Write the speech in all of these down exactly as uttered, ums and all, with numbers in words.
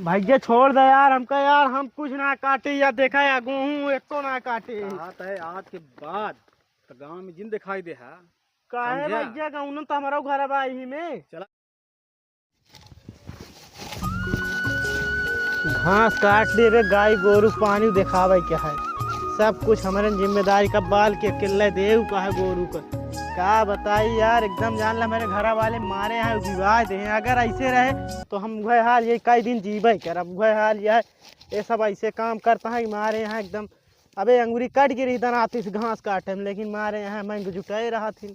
भैया छोड़ दे यार हमका यार, हम कुछ ना काटे या देखा या गेहूं एको ना काटे। कहा तय आज के बाद तो गांव में जिन दिखाई दे है। काहे समझा? भैया गेहूं तो हमारा घर बा यही में। चला। घास काट ले रे, गाय गोरू पानी देखावे के है, सब कुछ हमरे जिम्मेदारी का। बाल के अकेले देव का है गोरू का, का बताई यार, एकदम जान ला मेरे घर वाले मारे हैं, विवाह दे हैं। अगर ऐसे रहे तो हम वह हाल ये कई दिन जीवे करब, वह हाल यह, ये सब ऐसे काम करता है, मारे हैं एकदम। अबे अंगूरी कट गिरी दनाती से घास काटे में, लेकिन मारे यहाँ मैं जुटाए रहा थी।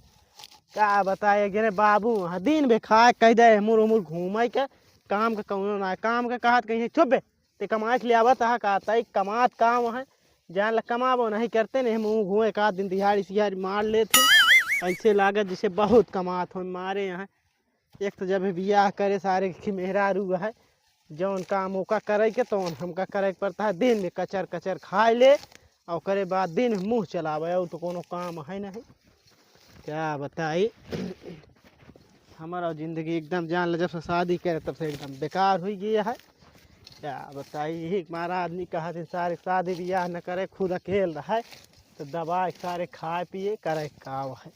का बताए, एक जने बाबू वहाँ दिन भे खाए कह दे, मुर मुर घूमे के, काम का कौनो ना, काम का कहत कहीं चुप बे, ते कमाए के लिए आवत है, कहता है कमात काम है, जान ला कमाबो नहीं करते, नहीं मुँह घूमे, एक आध दिन दिहाड़ी सिहाड़ी मार लेते, ऐसे लागत जैसे बहुत कमात हो, मारे यहाँ। एक तो जब बियाह करे सारे की मेहरारू है, जौन काम ओका करे के तौन हमका करे के पड़ता है। दिन में कचर कचर खाए ले और ओकरे बाद दिन में मुँह चलावे, और तो कोनो काम है नहीं। क्या बताई, हमारा जिंदगी एकदम जान ले, जब से शादी करे तब से एकदम बेकार हुई गई है। क्या बताई, यही मारा आदमी कहा दिन सारे शादी बियाह न करे, खुद अकेल रहे। तो दबा के सारे खाए पिए करे काव है।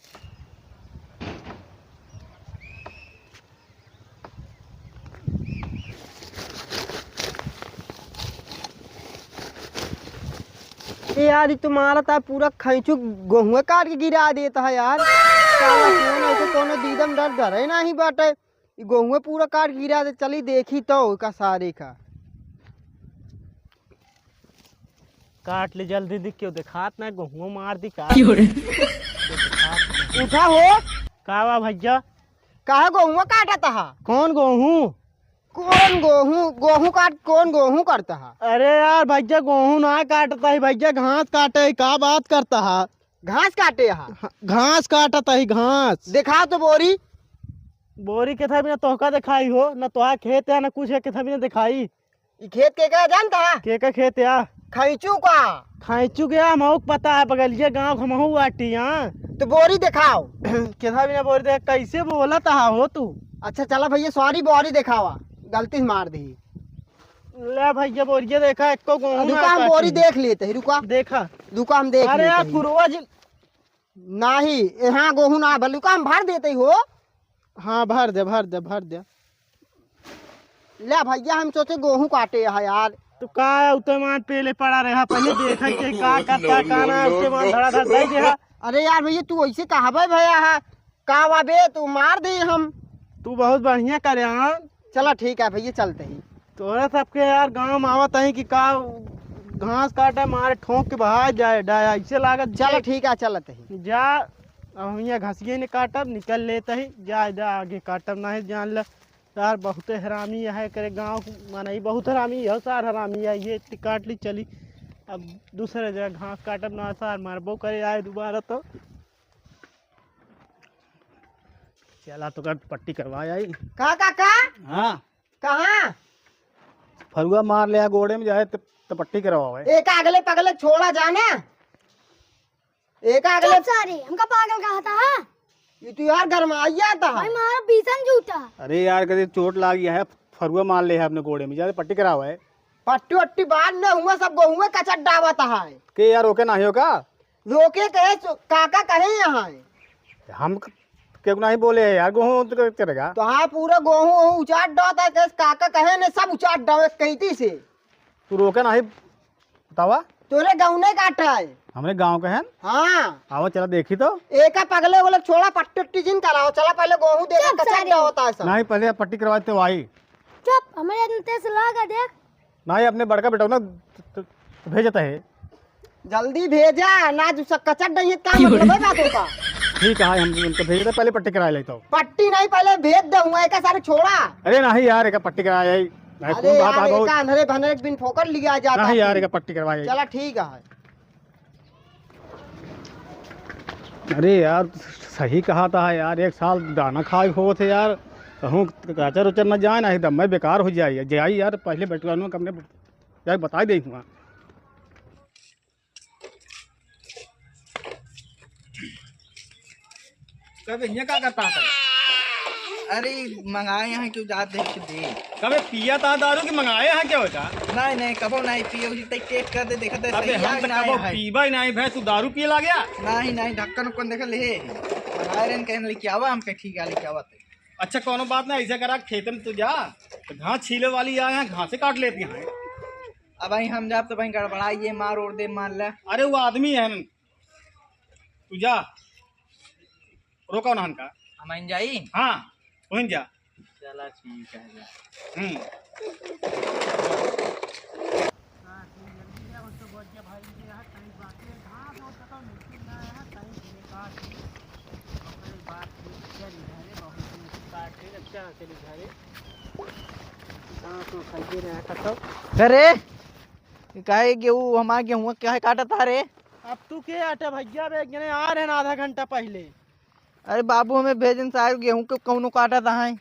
ए यार, ई तो मारत है पूरा खैंचू, गोहुए काट के गिरा देत है यार। साला कौन ऐसे कोनो दीदम डर डरे नाही बाटे। ई गोहुए पूरा काट गिरा दे, चली देखी तो का सारे का। काट ले जल्दी, दिख क्यों देखात ना, गोहुआ मार दी का। क्यों रे? उठा हो। का बा भैया? काहे गोहुआ काटत हा? कौन गोहूँ? कौन गोहूँ? गोहूँ काट, कौन गोहूँ करता हा? अरे यार भैया, गोहूँ ना काटता ही भैया, घास काटे ही, का बात करता हा? घास काटे हा? ह-, घास काटता ही, घास। दिखाओ तो बोरी। बोरी केथा बिना तोहका दिखाई हो, ना तोहा खेत है, ना कुछ है, केथा बिना दिखाई। ई खेत के का जानता है? के का खेत या? खैचू का। खैचू के या, हमहू के पता है, बगलिया गाँव के हमहू बाटी, हाँ। तो बोरी दिखाओ। केथा बिना बोरी देख, कैसे बोलत हा हो तू? अच्छा चला भैया, सॉरी, बोरी दिखावा, गलती से मार दी। ले भैया, बोरिया देखा, एको गोहूँ ना रुका, हम काटी। बोरी देख लेते हैं, रुका। देखा। रुका, हम देख अरे लेते यार, हैं। पुरवा जी। नाही, यहाँ गोहूँ ना बा, रुका, हम भर देते ही हो। हाँ, भर दे, भर दे, भर दे। ले भैया, हम सोचे गोहूँ काटे है यार। तो का है, उतमान पेले पड़ा रहा, पहले देखा के का करता, का ना, उतमान धड़ाधड़ दे दे हा। अरे यार भैया, तू ऐसे कहबे भैया है, का बा बे, तू मार दे हम। तू बहुत बढ़िया करे, हाँ। चला ठीक है भैया, चलते ही। तोहरा सबके यार गाँव में आवत है कि का घास काटे मारे ठोंक के बहा जाए डाया, ऐसे लागत चला जे ठीक है, चलत ही। जा, अब हम यहाँ घसिये ने काटब, निकल लेते ही, जा, जा आगे काटब, नहीं जान ले। यार बहुते हरामी है करे गाँव, माने ई बहुत हरामी है, सार हरामी है, ये इतनी काट ली चली। अब दूसरे जगह घास काटब ना, सार मारबो करे आए दोबारा तो। चला तो कर पट्टी करवा आई। का, का, का? हाँ। कहाँ? फरुआ मार ले गोड़े में जाए तो, तो पट्टी करवावे। एक अगले पगले छोड़ा जाना। एक अगले चुप सारे, हमका पागल कहा था, हाँ? ये तो यार गरमाइया था। भाई मारा बीसन जूता। अरे यार, कदे चोट लागी है, फरुआ मार ले है अपने गोड़े में, जाते पट्टी करावे। पट्टी वट्टी बाद में हुआ, सब गोहुए कचर डावत है। के यार, ओके नाही हो का? रोके कहे सो-, काका कहे यहाँ है। हम क-, क्यों नहीं बोले हैं यार, गोहूँ तो क-, करेगा। तो हाँ, पूरा गोहूँ वहूँ उचाट डावत है, कहे काका कहे ने सब उचाट डावे कहती से। तू रोके नाही, बतावा। तोरे गाँव ने काटा है। हमरे गाँव के हैं? हाँ। आवा चला देखी तो। एका पगले वो लोग छोड़ा, पट्टी उट्टी जिन कराओ, चला पहले गोहूँ देखा चुप कचर सारे। डावत है सब। नहीं, पहले पट्टी करवाते हो आई। चुप, हमरे इतने से लागा देख। नाही, अपने बड़का बेटा ना त-, त-, भेजत है। जल्दी भेजा, ना जो सब कचर नहीं है, का मतलब है बातों का? ठीक है, हम उनको भेज दे, पहले पट्टी करा ले तो। पट्टी नहीं, पहले भेज दे, हुआ एका सारे छोड़ा। अरे नाही यार, एका पट्टी करा ले। नाही, अरे कौन बात यार, है बहुत? एका अंधरे भनरे के बिन फोकट लिया जाता नाही है। यार, एका पट्टी करवा ले। चला ठीक है। अरे यार, सही कहा था यार, एक साल दाना खाए हो थे यार, कहूँ कचर उचर न जाए, नाही दम्मे बेकार हो जाए, जाए यार, पहले बेटवा नु अपने जाए बताई दे हुआ। कब यहाँ का करता था? अरे, मंगाए हैं, क्यों जात देख के दे। कबे पिया था दारू की मंगाए हैं क्या होता? नहीं, नहीं, कबो नहीं पिए, उसी तक टेस्ट कर दे, देखा था, अबे सही हम आग तो ना कबो आया है। पीबा ही नहीं भाई, तू दारू पिए ला गया? नहीं, नहीं, ढक्कन उक्कन देख ले। मंगाए रहन, कहने लेके आवा, हम कहे, "ठीक है, लेके आवा।" तो अच्छा, कोनो बात ना, ऐसा करा, खेत में तू जा, तो घास छीले वाली आए हैं, घासे काट लेती हैं। अब भाई हम जाब तो भाई गड़बड़ाई, ये मार और दे, मार ले। अरे, वो आदमी है ना, तू जा, रोका उन्हन का। हम आइन जाई? हाँ, वहीं जा। चला, ठीक है, जा। हम्म। करे, काहे गेहूं, हमार गेहूं काहे काटत ह रे? अब तू के आटा भैया, बे, एक जने आ रहे हैं आधा घंटा पहले। अरे बाबू, हमें भेजन साहब, गेहूं के कौनो काटत है।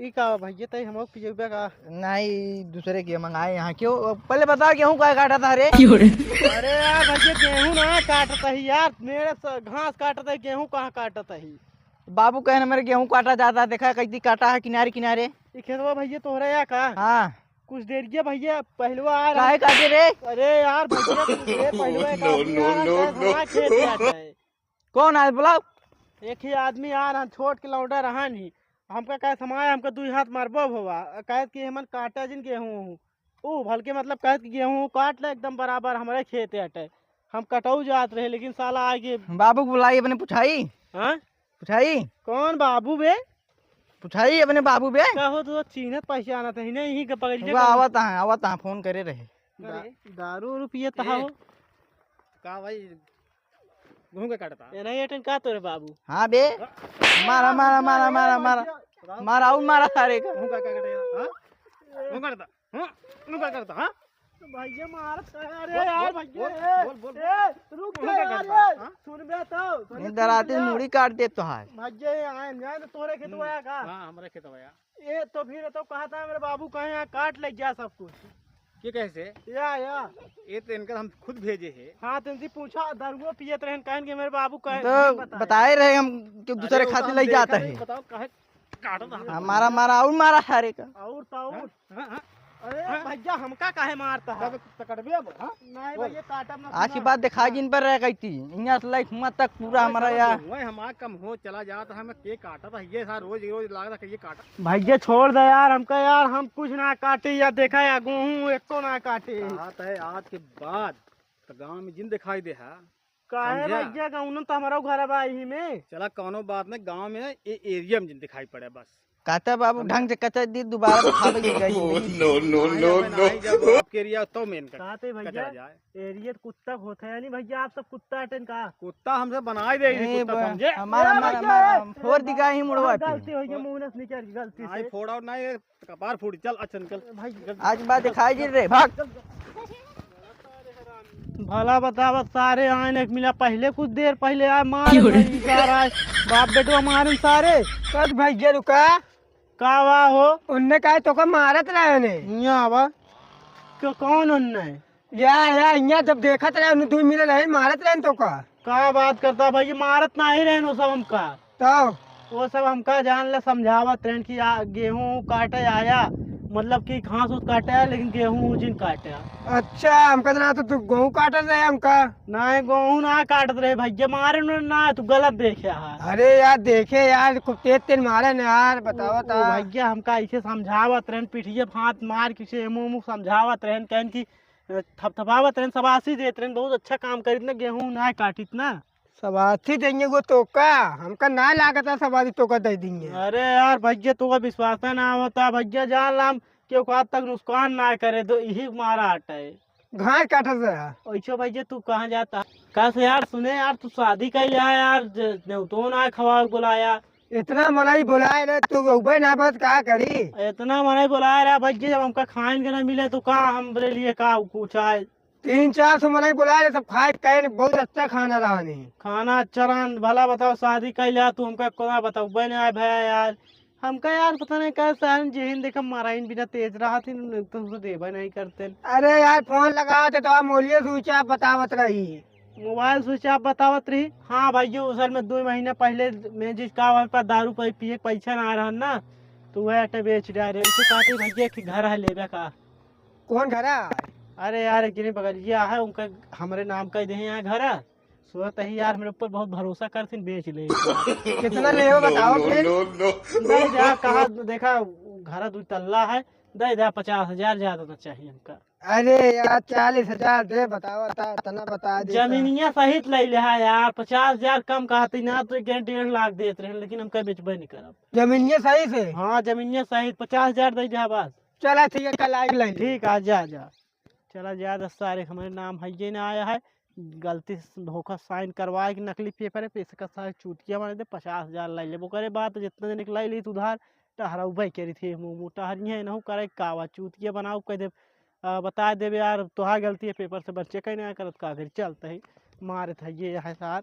ई का भैया, तई हमको पियबे का? नहीं, दूसरे के मंगाए यहाँ। क्यों? पहले बताओ, गेहूं का काटत है रे? क्यों रे? अरे यार भैया, गेहूं ना काटत है यार, मेरे स-, घास काटत है, गेहूं कहाँ काटत है? बाबू कहे ना, मेरे गेहूं काटा जाता है, देखा कैसी काटा है किनारे किनारे। ई खेतवा भैया तोहरा या का? हाँ। कुछ देर ये भैया पहलवा आ रहा। काहे काटे रे? अरे यार भैया, कुछ देर पहलवा एक आदमी आ रहा, कहे, "हमारे खेत जाता है।" कौन आए बुलाओ? एक ही आदमी आ रहा, छोट के लौंडा रहा नहीं। हमका कहे, "समाया, हमका दुई हाथ मारबो भवा।" कहे कि हमन काटा जिन गेहूं। ओ भलके मतलब कहे कि गेहूं काट ले एकदम बराबर, हमरे खेत अटे। हम कटऊ जात रहे, लेकिन साला आगे। बाबू को बुलाई, अपने पुछाई। हाँ? पुछाई? कौन बाबू बे? पुछाई अपने बाबू बे। का हो, तू तो चीन्हत पहचानत है, नहीं, यहीं के पकड़ के वो का? आवत है, आवत है, फोन करे रहे। दा-, करे? दारू उरू पियत ए, हो? का भाई, घूम के काटता? ए, नहीं, एटन का तोरे बाबू? हाँ बे। मारा, मारा, मारा, मारा, मारा। मारा, और मारा सारे का। घूम का, का काटे? हाँ? घूम काटता? हाँ? घूम का करता? हाँ? भैया मारत है, अरे बोल, यार, बोल, भैया, बोल, ए, बोल, बोल, ए, बोल। रुक घूम जा का यार, करता? ए, हाँ? सुन बे तो, ये सुन डराते बे। मुड़ी काट दे तो है। भैया, ये आए, जाए तो तोरे खेतवा हम्म। आया का? हाँ, हमरे खेतवा आया। ये तो फिर तो कहा था मेरे बाबू कहे यहाँ काट ले गया सब कुछ। के कैसे? या, या। ये तो इनका हम खुद भेजे हैं। हाँ, तो इनसे पूछा, दारुआ पियत रहन, कहन के मेरे बाबू कहे, तो नहीं बताए। बताए रहे हम कि दूसरे अरे, वो तो खातिर हम ले देखा जाता नहीं, है। बताओ, काहे काटत है? हाँ, मारा, मारा, और मारा सारे का। और तो और। हाँ, हाँ, हाँ। अरे हाँ। भैया, हमका काहे मारता है? तब तो कटबे अब, हाँ? नहीं बोल। भैया, काटब ना, आज की सुना। बात दिखा हाँ। जिन पर रह गई थी, यहाँ से लाइक हुआ तक पूरा अरे हमारा चलो, यार। हुआ है, हमारा कम हो चला जाता है, हमें के काटत है, ये सारा रोज, रोज लागत है, ये काटत। भैया छोड़ दे यार, हमका यार, हम कुछ ना काटे या देखा या गेहूं एको ना काटे। कहा तो है आज के बाद तो गांव में जिन दिखाई दे है। काहे समझा? भैया, गाँव तो हमारा घर बा यही में। चला कौनो बात नहीं, गांव में ना ये एरिया में जिन दिखाई पड़े बस। कहता बाबू समझा? ढंग से कहता दी, दोबारा तो खावे की गई। No, no, no, no। जब आपके एरिया तो मेन का कहते भैया, कचरा जाए। एरिया तो कुत्ता होता है नहीं भैया, आप सब कुत्ता हटेन का? कुत्ता हमसे बनाई दे, नहीं, कुत्ता ब-, समझे? हमारा, ए, हमारा, भैया, हमारा, ए, हम फोड़ दी का ही मुड़वा पे। गलती हो गई, मुंह से निकल गई गलती नहीं से। फोड़ा नहीं, कपार फूट, चल, अच्छा, निकल। भाई, निकल। आज बात दिखाई जी रे, भाग। भला बतावत सारे आए एक मिला पहले, कुछ देर पहले आए, मार क्यों रे? भाई, सारा आए। बाप बेटवा मारन सारे। कद भैया रुका। का वा हो? उनने कहा तो का मारत रहे ने। हियाँ आवा। क्यों, कौन उनने? या, या, हियाँ जब देखत रहे, उन्हें दू मिले रहे, मारत रहे तो का। का बात करता भाई, ये मारत नाही रहन वो सब हमका। तब? वो सब हमका जान ले समझावत रहन कि आ, गेहूं काटे आया, मतलब कि घास उस काटे आया, लेकिन गेहूं जिन काटे आया। अच्छा, हमका तो ना तो तू गेहूं काटत रहे हमका। नाही, गेहूं ना काटत रहे भैया, मारे न ना, तू गलत देखे हा। अरे यार, देखे यार, खूब तेज तेज मारे न यार, बताओ ओ, ओ ता। भैया, हमका ऐसे समझावत रहन, पीठिए पे हाथ मार के, ऐसे मुंह मुंह समझावत रहन, कहन कि थपथपावत रहन, शाबाशी देत रहन, बहुत अच्छा काम करित ना, गेहूं ना काटित ना। शाबाशी देंगे वो तो का, हमका ना लागत है शाबाशी तो का दे देंगे। अरे यार भैया, तो का विश्वास ना होता भैया, जान लाम क्यों आज तक नुकसान ना करे, तो यही मारा हटा है। घास काटत रहा। ऐसे भैया, तू कहाँ जाता? का से यार, सुने यार, तू शादी कर लिया यार, ज-, नेवतो ना खवा बुलाया। इतना मनई बुलाए रहे, तू उबे ना बस का करी? इतना मनई बुलाए रहा भैया, जब हमका खाइन के ना मिले तो का हमरे लिए का कुछ आए? तीन चार सौ मनई बुलाए रहे, सब खाए कहे बहुत अच्छा खाना रहा नहीं। खाना अच्छा रहा, भला बताओ शादी कैला तू हमका कोना बताओ, बने आए भैया यार। हमका यार पता नहीं का सहन जेहिन देखा माराइन बिना तेज रहा थी, तुमसे देबा नहीं करते। अरे यार फोन लगाओ तो, तो मोलियो स्विच ऑफ बतावत रही। मोबाइल स्विच ऑफ बतावत रही। हाँ भैया, असल में दो महीना पहले में जिस का हमारे पास दारू पी, पिए के पैसा ना रहन ना, तो वह अटे बेच डारे। इसे कहते भैया कि घर है लेबे का। कौन घर है? अरे यार, एक जने बगलिया है, उनका हमरे नाम कह दे यहाँ घर है। सोचत ही यार, मेरे ऊपर बहुत भरोसा करथिन, बेच ले। कितना लेबे बताओ फिर। दे जा, कहा देखा, घर दो तल्ला है, दे जा पचास हजार, ज्यादा ना चाहिए हमका। अरे यार, चालीस हजार दे, बतावा ता, इतना बता दे। जमीनिया सहित ले ले है यार, पचास हजार कम कहती ना तो एक डेढ़ लाख देत रहे, लेकिन हम कहीं बेचबे नहीं करब। जमीनिया सहित है? हाँ, जमीनिया सहित पचास हजार दे जा बस। चला ठीक है, कल आके ले ले। ठीक है, जा, जा। चला जा, दस सारे हमारे नाम है ये ना आया है, गलती से धोखा साइन करवा के नकली पेपर है, पैसे का सारे चूतिया बने दे, पचास हजार ले ले। वो करे बात जितना दिन निकलाई ली तू उधार, टहराऊ भाई करी थी, मुँह मुँह टहरी है, नहु करे कावा, चूतिया बनाऊ कह दे, आ, बता देबे यार, तोहार गलती है, पेपर से बच्चे कहीं ना करत का करी, चलते ही मारे था ये है साथ।